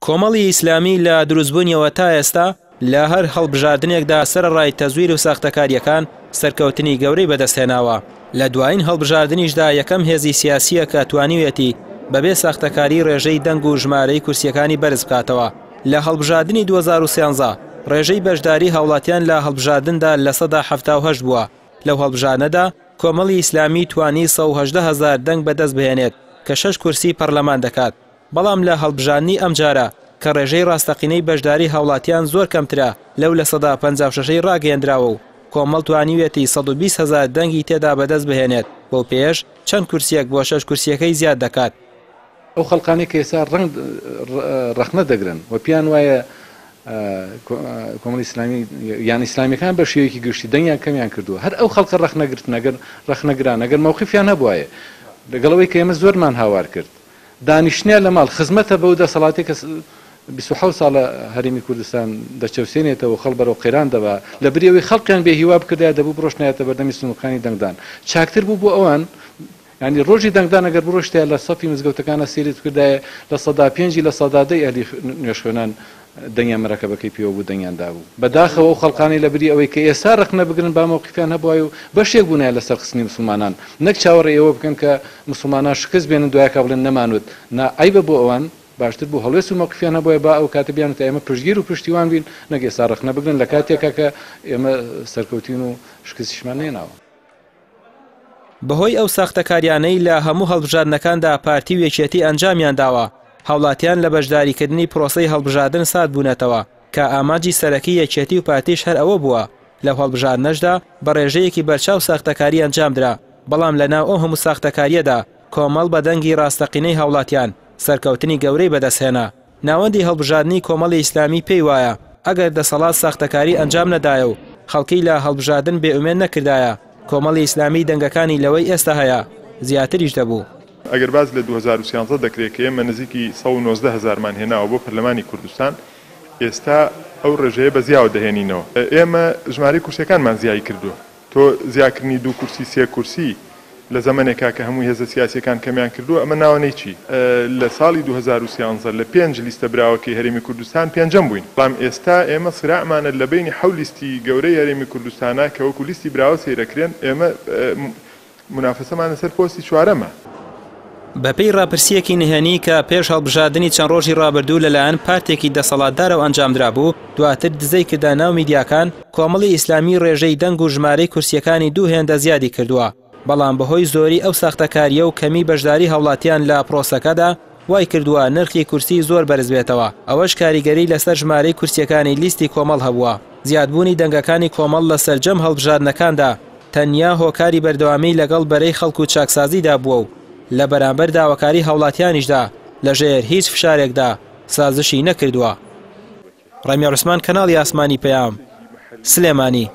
کۆمەڵی ئیسلامی لە دروستبوونیەوە تا ئێستا لە هەر هەڵبژاردنێکدا سەرەڕای تەزویر و ساختەکارییەکان سەرکەوتنی گەورەی بەدەستهێناوە. لە دوایین هەڵبژاردنیشدا یەکەم هێزی سیاسییە کە توانیویەتی بەبێ ساختەکاری ڕێژەی دەنگ و ژمارەی کورسییەکانی بەرز بکاتەوە. لە هەڵبژاردنی 2013 ڕێژەی بەشداری هاوڵاتیان لە هەڵبژاردندا 78% بووە. لەو هەڵبژاردنەدا کۆمەڵی ئیسلامی توانی 118 هەزار دەنگ بەدەست بهێنێت کە شەش کورسی پەرلەمان دەکات. بەڵام لە هەڵبژاردنی ئەمجارە کە ڕێژەی ڕاستەقینەی بەشداری هاوڵاتیان زۆر کەمترە لەو 56%ەی ڕاگەیەندراوە و کۆمەڵ توانیویەتی 120 هەزار دەنگی تێدا بەدەست بهێنێت، بەو پێیەش چەند کورسیەک بۆ شەش کورسیەکەی زیاد دەکات. ئەو خەڵکانەی کە ئێستا ڕەنگ ڕەخنە دەگرن و پێیان وایە کۆمەڵی ئیسلامی یان ئیسلامیەکان بە شێوەیەکی گشتی دەنگیان کەمیان کردووە، هەر ئەو خەڵکە ڕەخنەگرتن ئەگەر ڕەخنەگران ئەگەر مەوقفیان هەبوایە لەگەڵ ئەوەی کە ئێمە زۆرمان هاوار کرد دانیشتنیان لە ماڵ خزمەتە بەو دەسەڵاتێک کە 27 ساڵە هەرێمی کوردستان دەچەوسێنێتەوە خەڵ بەرەو قەیران دەبا، لە بری ئەوەی خەڵقیان بێ هیوا بکردایە دەبوو بڕۆشتنایەتە بەردەمی سنوورەکانی دەنگدان، چاکتر بوو بۆ ئەوان. یانی ڕۆژی دەنگدان ئەگەر بڕۆشتایە لە سەفی مزگەوتەکانە سەیرت بکردایە 5%ی 10%ی ئەهلی نوێژخوێنان دەنگیان مەرەکەبەکەی پێوە بوو دەنگیان دابوو. بەداخەوە ئەو خەڵکانەی لە بری ئەوەی کە ئێستا ڕەخنە بگرن با مەوقفیان هەبوایە و بەشێک بوونایە لە سەرخستنی موسڵمانان، نەک چاوەڕێی ئەوە بکەن کە موسڵمانان شکست بێنن دوایەکا بڵێن نەمانوت. نا عەیبە بۆ ئەوان، باشتر بوو هەڵوێست و مەوقفیان هەبوایە با ئەو کاتە بیانوتایە ئێمە پشتگیر و پشتیوان بین، نەک ئێستا ڕەخنە بگرن لە کاتێکا کە ئێمە سەرکەوتین و شکستیشمان نەهێناوە. بەهۆی ئەو ساختەکاریانەی لە هەموو هەڵبژاردنەکاندا پارتی و یەکێتی ئەنجامیان داوە، هاوڵاتیان لە بەشداریکردنی پرۆسەی هەڵبژاردن سارد بوونەتەوە، کە ئامانجی سەرەکی یەکێتی و پارتیش هەر ئەوە بووە، لەو هەڵبژاردنەشدا بە ڕێژەیەکی بەرچاو ساختەکاری ئەنجامدرا، بەڵام لەناو ئەو هەموو ساختەکارییەدا کۆمەڵ بە دەنگی ڕاستەقینەی هاوڵاتیان سەرکەوتنی گەورەی بەدەستهێنا. ناوەندی هەڵبژاردنی کۆمەڵی ئیسلامی پێی وایە ئەگەر دەسەڵات ساختەکاری ئەنجام نەدایە و خەڵکی لە هەڵبژاردن بێئومێد نەکردایە، کۆمەڵی ئیسلامی دەنگەکانی لەوەی ئێستا هەیە زیاتریش دەبوو. ئەگەر باس لە 2013 دەکرێت کە ئێمە نزیکی 119 هەزارمان هێناوە بۆ پەرلەمانی کوردستان، ئێستا ئەو ڕێژەیە بە زیاوە دەهێنینەوە. ئێمە ژمارەی کورسیەکانمان زیای کردووە. تۆ زیاکردنی دوو کورسی سێ کورسی لە زەمەنێکا کە هەموو هێزە سیاسیەکان کەمیان کردووە ئەمە ناوەنەی چی؟ لە ساڵی 2013 لە پێنج لیستە براوەکەی هەرێمی کوردستان پێنجەم بووین، بەڵام ئێستا ئێمە سیراعمانە لە بەینی حەو لیستی گەورەی هەرێمی کوردستانا کە وەکو لیستی براوە سەیرەکرێن ئێمە مونافەسەمان لەسەر پۆستی چوارەمە. بەپێی ڕاپرسییەکی نهێنی کە پێش هەڵبژاردنی چەند ڕۆژی ڕابردوو لەلایەن پارتێکی دەسەڵاتدارەوە ئەنجامدرابوو، دواتر دزەی کردە ناو میدیاکان، کۆمەڵی ئیسلامی ڕێژەی دەنگ و ژمارەی کورسییەکانی دوو هێندە زیادی کردووە، بەڵام بەهۆی زۆری ئەو ساختەکارییە و کەمی بەشداری هاوڵاتیان لە پرۆسەکەدا وای کردووە نرخی کورسی زۆر بەرزبێتەوە، ئەوەش کاریگەری لەسەر ژمارەی کورسییەکانی لیستی کۆمەڵ هەبووە. زیادبوونی دەنگەکانی کۆمەڵ لە سەرجەم هەڵبژاردنەکاندا تەنیا هۆکاری بەردەوامی لەگەڵ بەرەی خەڵک و چاکسازیدا بووە و لە بەرامبەر داواکاری هاوڵاتیانیشدا لەژێر هیچ فشارێکدا سازشی نەکردووە. ڕەمیار عوسمان، کەناڵی ئاسمانی پەیام، سلێمانی.